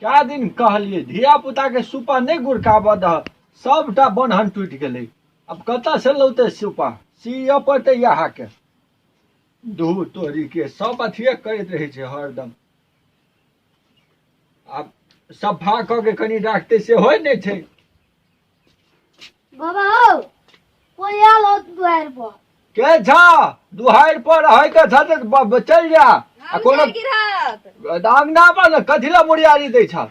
कए दिन कहलियै धिया पुता के सुपा नहि गुड़काबऽ दह, सबटा बन्हन टूटि गेलै। आब कतऽ से लौतै सुपा? सीअ पड़तै इएह के। धू तोरी के, सब अथिये करैत रहै छै हरदम। आब सफा कऽ के कनि राखतै से होइ नहि छै। बाबा हौ, कोई आयल हो दुआरि पर? के छ दुहारि पर रहै के छ तऽ चलि जा। आ कोनो अंगना पर ने कथी लए मुड़ियारी दै छ?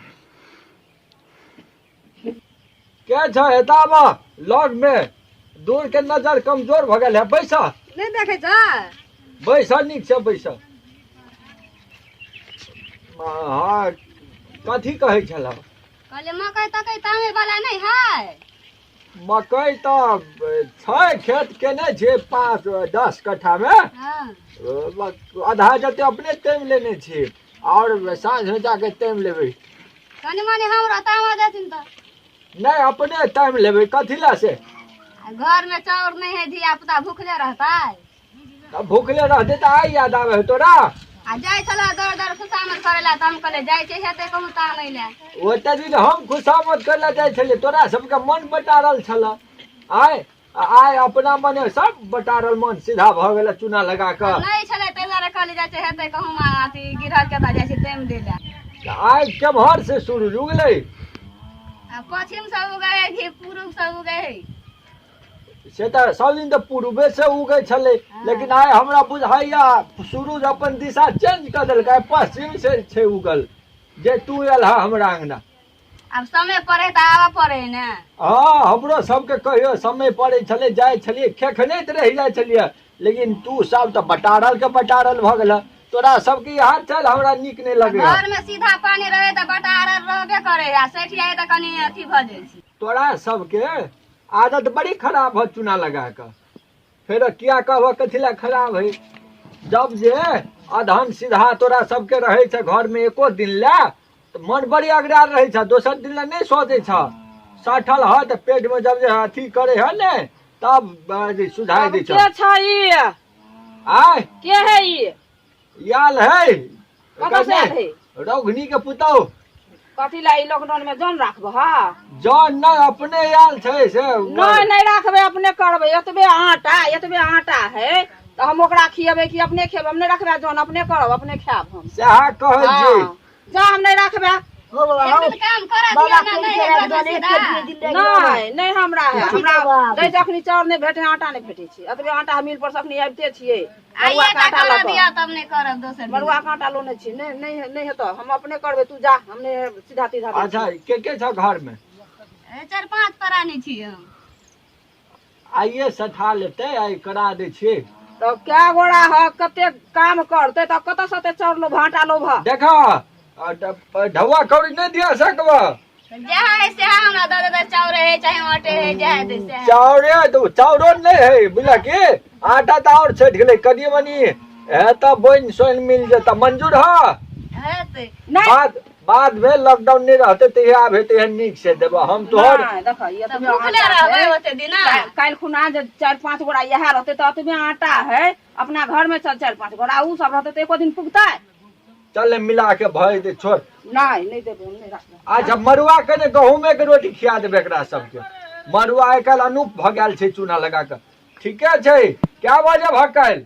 के छ एताबा लग में? दूर के नजर कमजोर भऽ गेल है। बैस। नहि देखै छ? बैस, नीक से बैस। हँ, कथी कहै छलह? कहलियै मकई तकई तामे वाला नहि है? मकई तऽ छै, खेत केने छियै 5-10 कट्ठा में। आधा जते अपने तामि लेने छी और साँझ में जाके तामि लेबै। कनि मनि हमरा तामा देथिन तऽ। नहि, अपने तामि लेबै। कथी लए से? घर में चाउर नहि है, धिया पुता भूखले रहतै। तऽ भूखले रहतै तऽ आइ याद आबै है तोरा? आ जाइ छलै दौड़ दौड़ खुशामद करै लए, तऽ हम कहलियै जाइ छै हेतै कहूँ तामै लए। ओते दिन हम खुशामद करै लए जाइ छलियै, तोरा सबके मन बटारल छल। आइ आइ अपना मने सब बटारल मन सीधा भऽ गेल चूना लगा कऽ। नहि छलै ताहि दुआरे कहलियै जाइ छै हेतै कहूँ अथी गिरहल के जाइ छै तामि दै लए। तऽ आइ केम्हर से सूरज उगलै? आ पश्चिम से उगै है कि पूर्व से उगै है? से तऽ सब दिन तऽ पूर्वे से उगै छलै, लेकिन आइ हमरा बुझाइया सूरज अपन दिशा चेंज कऽ देलकै, पश्चिम से छै उगल जे तू एल हा हमरा अंगना। आब समय पड़े तऽ आबऽ पड़े ने। हँ, हमरो सबके कहियो समय पड़ै छलै, जाइ छलियै, खेखनैत रहि जाइ छलियै, लेकिन तू सब तऽ बटारल के बटारल भऽ गेल। तोरा सबके इएह चल हमरा नीक नहि लगैया। घर में सीधा पानी रहे तऽ बटारल रहबे करे, आ सठि जाय तऽ कनि अथी भऽ जाइ छै। तोरा सबके आदत बड़ी खराब है चूना लगा कऽ। फेर किया कहबह कथी लए खराब है? जब जे अधन सीधा तोरा सबके रहै छै घरमे एको दिन लए तऽ मन बड़ी अगरार रहै छै, दोसर दिन लए नहि सोचै छ। सठल ह तऽ पेटमे जब जे अथी करे है ने तब सुझाइ दै छ। के छ ई? आय के है ई? आयल है। कतऽ से आयल है? रौघनी के पुतौह। कथी ला ई लॉकडाउन में जन राखबह? हा जन नहि, अपने आयल छै से। नहि, नहि राखबै, अपने करबै। एतबे आटा, एतबे आटा है तऽ हम ओकरा खियेबै कि अपने खेबै? हम नहि रखबै जन, अपने करब, अपने खायब हम। सएह कहै छी। हँ, जा, हम नहि राखबै। हो बाबा, एक हो। दिन काम करऽ बाबा दियौ ने, कहि नहि के हेतै राखि दे, सीधा। एक दुए दिन लागि बाबा। नहि नहि, हमरा है कथी हमरा करब? दै छै अखनी चाउर नहि भेटै, आटा नहि भेटै छै। एतबे आटा मिल पर से अखनी आबिते छियै। मड़ुआ आइए के आटा टा लऽ करऽ कऽ दिअ तब नहि करब दोसर दिन। मड़ुआ के आटा लोने छी। नहि नहि नहि हेतौ, हम अपने करबै, तू जा, हम नहि सीधा तीधा दै अच्छा छी। के के छ घर में? 4-5 प्राणी छी हम। आइए सठा लेतै, आइ करा दै छियै। तऽ कए गोरा ह, कते काम करतै तऽ कतऽ से ओते चाउर लोभ आटा लोभ? देख, ढौआ कौड़ी नहि दिया सकबह। जहाँ है सेहा हमरा दऽ देतै, चाउर है चाहे आटे है, जहाँ हेतै सेहा। चाउरे तऽ चाउरो नहि है, बुझल की? आटा तऽ आओर छठि गेलै कनि मनि है तऽ बोनि सोनि मिल जेतै। मंजूर ह? हेतै। नहि। बाद बाद में लॉकडाउन नहि रहतै तऽ इएह आब हेतै, एहन नीक से देबह हम तोहर। नहि, देख, ई तऽ एतबे भूखले आटा रहबै है। ओते दिना। काल्हि खुना जे 4-5 गोरा इएह रहतै तऽ एतबे आटा है। अपना घर में 4-5 गोरा उ सब रहतै तऽ एको दिन पुगतै? चल, मिला के भऽ जेतै, छोड़। नहि, नहि देबै हम, नहि राखबै। अच्छा, मड़ुआ के ने गहूमे के रोटी खिया देबै एकरा सबके। मड़ुआ आइ काल्हि अनूप भऽ गेल छै चूना लगा कऽ। ठीके छै। कए बजे भऽ काल्हि?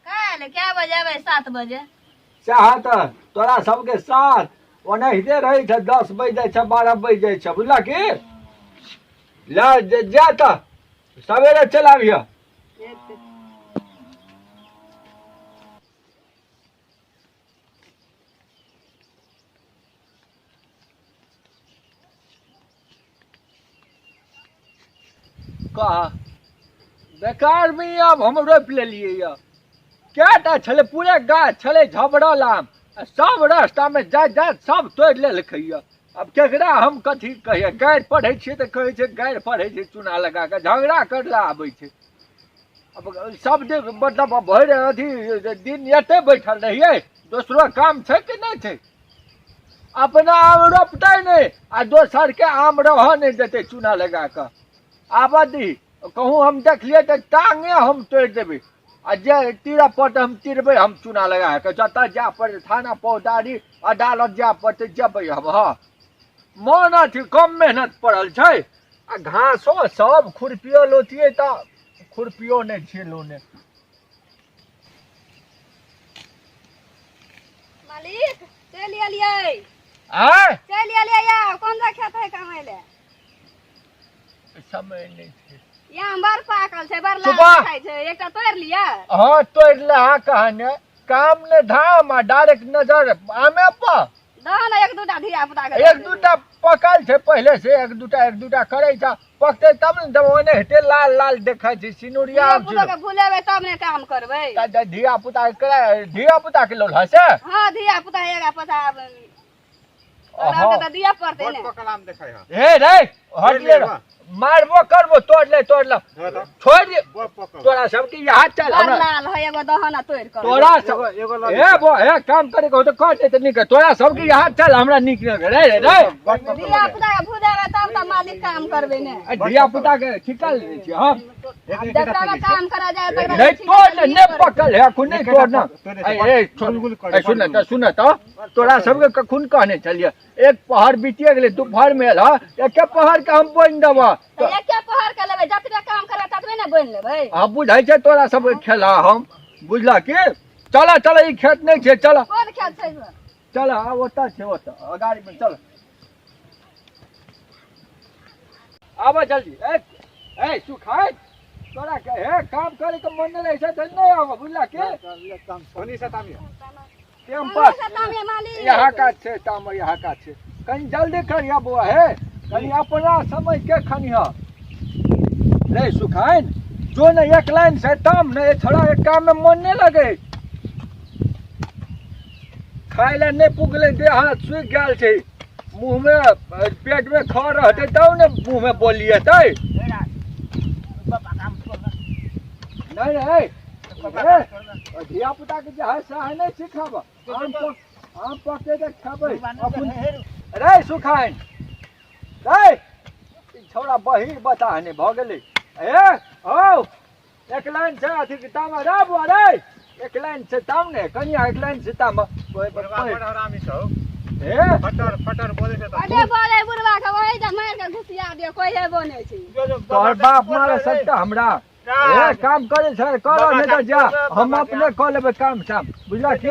काल्हि कए बजे एबै? 7 बजे। सएह तऽ तोरा सबके साथ ओनाहिते रहै छै, 10 बजि जाइ छै, 12 बजि जाइ छै, बुझलह की? ले जा तऽ सवेरे चलि आबिह। कह बेकार में आब हम रोपि लेलियै यऽ। कएटा छलै पूरे गाछ छलै झबरल आम, आ सब रास्तामे जाइत जाइत सब तोड़ि लेलकै यऽ। आब केकरा हम कथी कहियै? गारि पढ़ै छियै तऽ कहै छै गारि पढ़ै छै चूना लगा कऽ, झगड़ा करै लए आबै छै। अब सब दिन मतलब भरि अथी दिन एतै बैठल रहियै, दोसरो काम छै कि नहि छै? अपना आम रोपतै नहि आ दोसरके आम रहऽ नहि देतै चूना लगा कऽ। आबऽ दी, कहूँ हम देखलियै तऽ टाँगे हम तोड़ि देबै। आ जे तीरऽ पड़तै हम तिरबै, हम चूना लगा कऽ जतऽ जाय पड़तै थाना फौजदारी अदालत जाय पड़तै जेबै हम। हँ मन अथी कम मेहनत पड़ल छै। आ घासो सब खुरपियो लौतियै तऽ खुरपियो नहि छियै लौने। मालिक चलि एलियै। आँय? चलि एलियै। आब कोन जा खेत है कमाइ लए? समय नहि छै। आम बड़ पाकल छै, बड़ लाल सुबह। देखाइ छै, एकटा तोड़ि लिअ। हँ तोड़ि ले। हाँ कहने काम ने धाम आ डायरेक्ट नजर आमे पर। दह ने एक दूटा धिया पुता के। एक दूटा पकल छै पहिले से, एक दूटा एक दूटा करै छै, पकतै तब ने देबै। ओने हेतै लाल लाल देखै छै सिनुरिया धिया आम पुता छै। के भुलेबै तब ने काम करबै। तऽ धिया पुता के धिया पुता के लोल हसे। हँ धिया पुता एगा पता आब ओकरा तऽ दिअ पड़तै ने। हे रे हट ले, मारबो करबो। तोड़ ले, तोड़ ले, छोड़ दे। तोरा सबके यहाँ चल। बड़ हमरा लाल है, एगो दहना तोड़ि कऽ। तोरा सब हे बो हे काम करे के हो तऽ कर दे तऽ नीक है। तोरा सबके यहाँ चल, हमरा नीक लगे रे रे रे। धिया पुता के भुलेबै तब तऽ मालिक काम करबै ने। आ धिया पुता के ठिका लेने छियै हम। आब जकरा काम करा जाय तकरा नहीं ठिका तोड़ ले, दिअ नहीं पड़तै। पकल है अखन नहीं तोड़ना। ए ए सुन, ए, सुन तऽ सुन तऽ तोरा सबके कखन कहने छलियै? एक पहर बीतिए गेलै, दुपहर में एल हँ, एके पहर के हम बोनि देबह। तऽ एके पहर के लेबै, जतबे काम करबै ततबे ने बोनि लेबै। हम बुझै छै तोरा सबके खेला हम बुझला की। चल चल, ई खेत नहि छै, चल। कोन खेत छै? चल, आ ओतऽ छै, ओतऽ अगाड़ी मे चल। आबऽ जल्दी। ए ए सुखाय तोरा के हे काम करे के मन नहि रहै छै तऽ नहि आबऽ, बुझला की। टेम पर यहाँ का छै ताम, यहाँ का छै। कनि जल्दी करिह बौआ, हे कनि अपना समझ के खनिह रे सुखाइन। जो ने एक लाइन से ताम ने छोड़ा, एक काम में मन नहीं लगे। खाय लए नहि पुगलै, देह हाथ सुखि गेल छै। मुँह में पेट में खर रहतै तब ने मुँह में बोली एतै। नहीं नहीं, धिया पुता के जे है से है नहीं सिखाब। आम पक आम पकते तऽ खेबै अपन। रे सुखाइन रे, ई छौड़ा बहिर बताह नहि भऽ गेलै। ए हौ एक लाइन छै अथी के ताम रे बुआ रे, एक लाइन छै ताम ने कनिया, एक लाइन छै ताम। हे अरे बोले बुढ़वा के वही जे मारि के घुसिया दियौ, कोई हेबो नहि छै। तोहर बाप मारे सकता हमरा? ए काम करे छै कर, नहीं तऽ जा, हम अपने कऽ लेबै काम साम, बुझला की?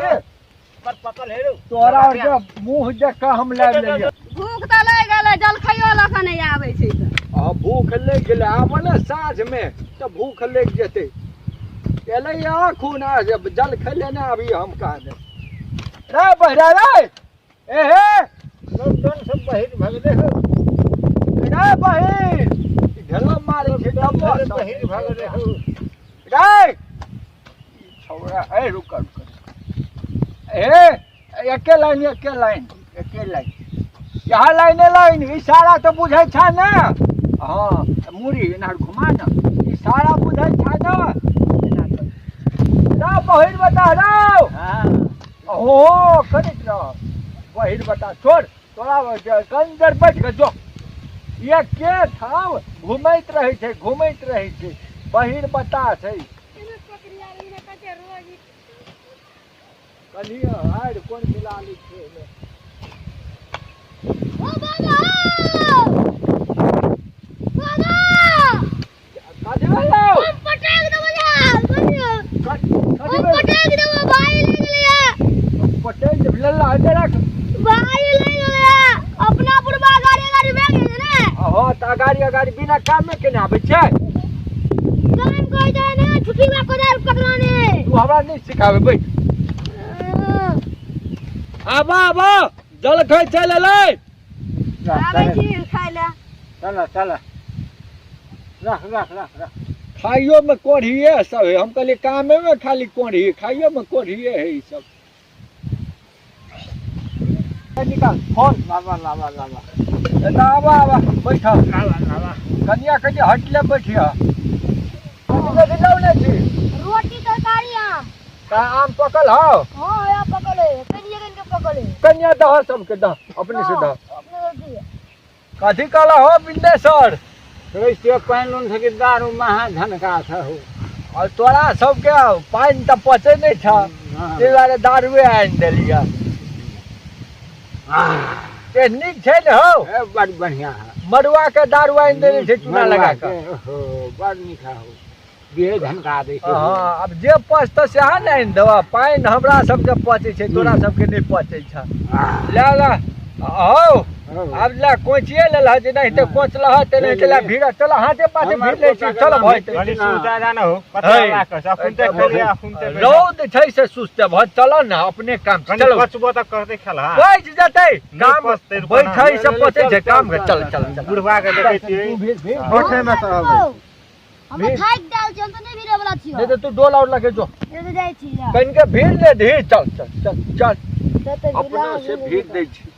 तोरा और के मुंह देख कऽ हम लाबि लेलियै। भूख तऽ लागि गेलै, जलखैयो लऽ कऽ नहि आबै छै तऽ। आ भूख लागि गेलै, आब ने साँझमे तऽ भूख लागि जेतै। एलै अखून आ जल खेले ने अभी हम कहने रे बहिरा रे। ए हे रे बहिर ढेला मारै छै डब्बा सब। रे छौड़ा, ए रुक रुक, ए एके लाइन, एके लाइन, एके लाइन, यहाँ लाइने लाइन। इशारा तऽ बुझै छ ने? हाँ मुड़ी एना घुमा ने, इशारा बुझै छ ने? एना कर। रा बहिर बता रौ हो करैत रह। बहिर बता छोड़ तोरा, कनि देर बैठ कऽ जो। ये के ठाम घुमैत रहै छै, घुमैत रहै छै, बहिर बता छै। कनि हारि कोन मिला लै छै एहिमे। ओ बाबा, बाबा! कथी भेलौ? हम पटक देबो यार, सुनियो। कथी हम भेलौ? पटक देबो, भाई ले गेलै। पटेल लल्ला हेतै राख। भाई ले गेलै अपना बुढ़बा, गाड़ी गाड़ी भए गेलै ने। हँ तऽ अगाड़ी अगाड़ी बिना कामे केने आबै छै। काम कर जाए ने, छुट्टी में कोदार पकड़ाने। तू हमरा नहि सिखाबै, बैठ। आबा आबा, जलखै चलि एलै। आबै छी खाय लए। चल चल, रख रख रख रख। खाइयो में कोढ़िए सब है। हम कहलिए कामे में खाली कोढ़ी, खाइयो में कोढ़िए है ई सब। निकाल फोन। लावा लावा लावा। एतऽ आबा आबा, बैठ। लावा लावा। कनिया कनि हटले बैठिया। कथी कथी लौने छी? रोटी तरकारी आम। का आम पकल हौ? हाँ या पकड़े, कनिए कनि के पकड़े। कनिया दह सबके, दह अपने से दह। अपने रोटी। कथी कहला हो बिंदेश्वर? कैसे पानि लोन सके दारू महा झनका हो। आ तोरा सबके पानि तऽ पचै नहि छह, ताहि दुआरे दारुए आनि देलियै। से नीक छै ने हौ? ए, बड़ बढ़िया है। मड़ुआ के दारू आनि देने छै चूना लगा कऽ। ओहो, बड़ नीक है हौ, देह झनका दै छै। हँ, आब जे पचतौ सएह ने आनि देबह। पानि हमरा सबके पचै छै, तोरा सबके नहि पचै छह। ले ले हौ, आब ले कोचिए लेलह जे नहि तऽ कोच लह तेनाहिते ले भीड़। चल, हाथे पाथे भीड़ लै छी, चल भऽ जेतै। कनि सुता जा ने हो, कते है। हल्ला कर अखुनते खेलियै, अखुनते बैठल। रौद छै से सुस्ते भऽ, चल ने अपने काम छै, कनि चलो। पचबो तऽ कहतै खेलहा। पचि जेतै काम। पचतै, रुको ना। बैठै से पचै छै काम। चल चल चल। बुढ़वा के देखै छियै होठे में चढ़ल रहै। हम थाकि गेल छी, हम तऽ नहि भिड़े वाला छियौ। नहि तऽ तू डोल और लगे जो। नहि तऽ जाइ छी जा। कनिके भीड़ ले धी। चल चल चल चल। तऽ अपना से भीड़ दै छी।